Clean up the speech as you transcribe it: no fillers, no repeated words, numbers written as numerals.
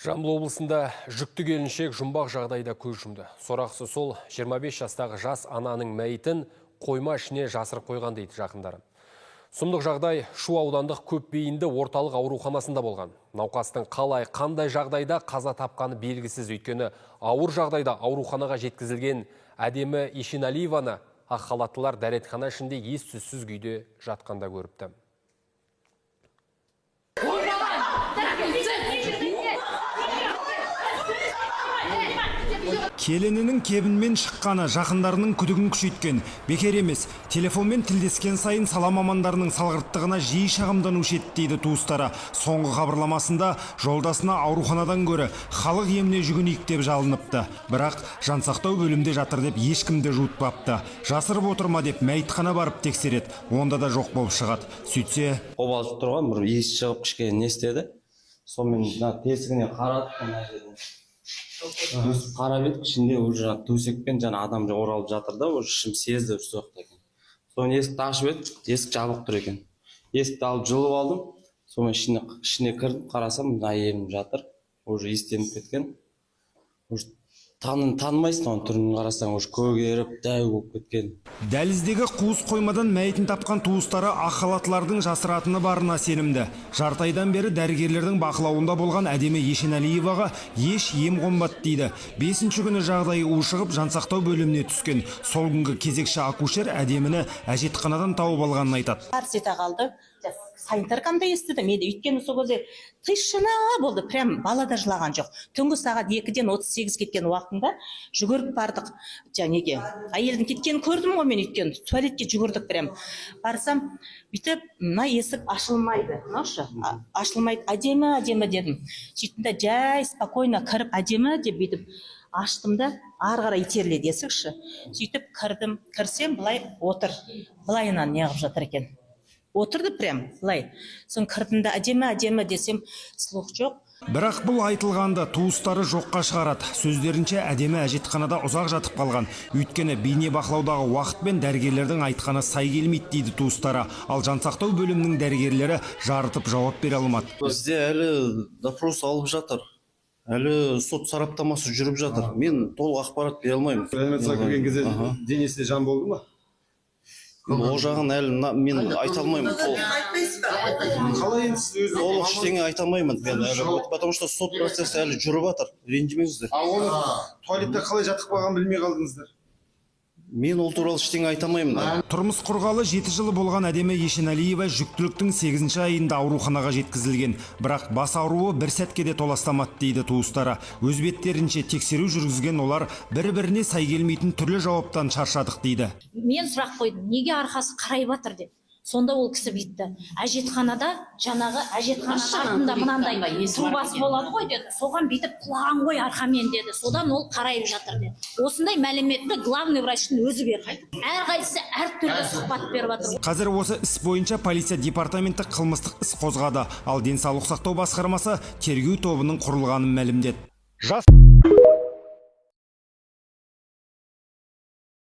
Жамбыл облысында жүкті келіншек жұмбақ жағдайда көз жұмды. Сорақысы сол, 25 жастағы жас ананың мәйітін қойма ішіне жасырып қойған дейді жақындары. Сұмдық жағдай Шу аудандық көпбейінді орталық ауруханасында болған. Науқастың қалай, қандай жағдайда қаза тапқаны белгісіз, өйткені ауыр жағдайда ауруханаға жеткізілген Әдемі Ешеналиеваны ақ халаттылар дәретхана ішінде ес-түссіз күйде жатқанда көріпті. Келінінің кебінмен шыққаны жақындарының күдігін күшейткен. Бекер емес, телефонмен тілдескен сайын сала мамандарының салғырттығына жиі шағымданушы еді дейді туыстары. Соңғы хабарламасында жолдасына ауруханадан гөрі халық еміне жүгінейік деп жалыныпты. Бірақ жансақтау бөлімде жатыр деп ешкімді жуытпапты. Жасырып отырма деп мәйітхана барып тексереді. Онда да жоқ болып шығады. Сөйтсе, қобалжып тұрған бір иіс шығып кішкене не істеді. Сонымен мына тесігіне қарадық, мына жерден. Өстіп қарап едік, ішінде уже жаңа төсекпен жаңа адам оралып жатыр да, уже ішім сезді уже сол жақта екен. Соны есікті ашып едік, есік жабық тұр екен. Есікті алып жұлып алдым, сонымен ішіне кірдім, қарасам мына әйелім жатыр, уже иістеніп кеткен. Уже танымайсың оның түрін қарасаң, уже көгеріп, дәу болып кеткен. Дәліздегі қуыс қоймадан мәйітін тапқан туыстары ақ халаттылардың жасыратыны барына сенімді. Жарты айдан бері дәрігерлердің бақылауында болған Әдемі Ешеналиеваға еш ем қонбады дейді. 5-ші күні жағдайы ушығып, жансақтау бөліміне түскен. Сол күнгі кезекші акушер Әдеміні әжетханадан тауып алғанын айтады. Тарс ете қалды. Санитаркам да естіді. Мен де, өйткені сол кезде тишина болды, прям бала да жылаған жоқ. Түнгі сағат 2-ден 38 кеткен уақытында жүгіріп бардық. Неге? Әйелдің кеткенін көрдім ғой мен, өйткені туалетке жүгірдік прям. Барсам, бүйтіп мына есік ашылмайды. Мынаушы, ашылмайды. Әдемі, әдемі дедім. Сөйттім де жай спокойно кіріп, әдемі деп бүйтіп аштым да, ары қарай итеріледі есікші. Сөйтіп кірдім, кірсем былай отыр. Былайынан неғып жатыр екен. Отырды прям былай. Соң кірдім де, әдемі, әдемі десем, слух жоқ. Бірақ бұл айтылғанды туыстары жоққа шығарады. Сөздерінше, Әдемі әжетханада ұзақ жатып қалған. Өйткені бейне бақылаудағы уақыт пен дәрігерлердің айтқаны сай келмейді дейді туыстары. Ал жансақтау бөлімінің дәрігерлері жарытып жауап бере алмады. Бізде әлі допрос алып жатыр. Әлі сот сараптамасы жүріп жатыр. Мен толық ақпарат бере алмаймын. Реанимацияға кірген кезде денесінде жан болды ма? Ол жағын әлі мен айта алмаймын. Қалай енді сіз өзіңіз? Толық ештеңе айта алмаймын мен әлі, потому что сот процесі әлі жүріп жатыр. Ренжімеңіздер. А оны туалетте қалай жатып қалғанын білмей қалдыңыздар? Мен ол туралы ештеңе айта алмаймын. Тұрмыс құрғалы 7 жылы болған Әдемі Ешеналиева жүктіліктің 8-ші айында ауруханаға жеткізілген. Бірақ бас ауруы бір сәтке де толастамады дейді туыстары. Өз беттерінше тексеру жүргізген олар бір-біріне сай келмейтін түрлі жауаптан шаршадық дейді. Мен сұрақ қойдым, неге арқасы қарайып жатыр деп. Сонда ол кісі бүйтті. Әжетханада, жаңағы әжетхананың артында мынандай трубасы болады ғой деді. Соған бүйтіп құлаған ғой арқамен деді. Содан ол қарайып жатыр деді. Осындай мәліметті главный врачтың өзі берді. Әрқайсысы әртүрлі сұхбат беріп жатыр. Қазір осы іс бойынша полиция департаменті қылмыстық іс қозғады. Ал денсаулық сақтау басқармасы тергеу тобының құрылғанын мәлімдеді. Жас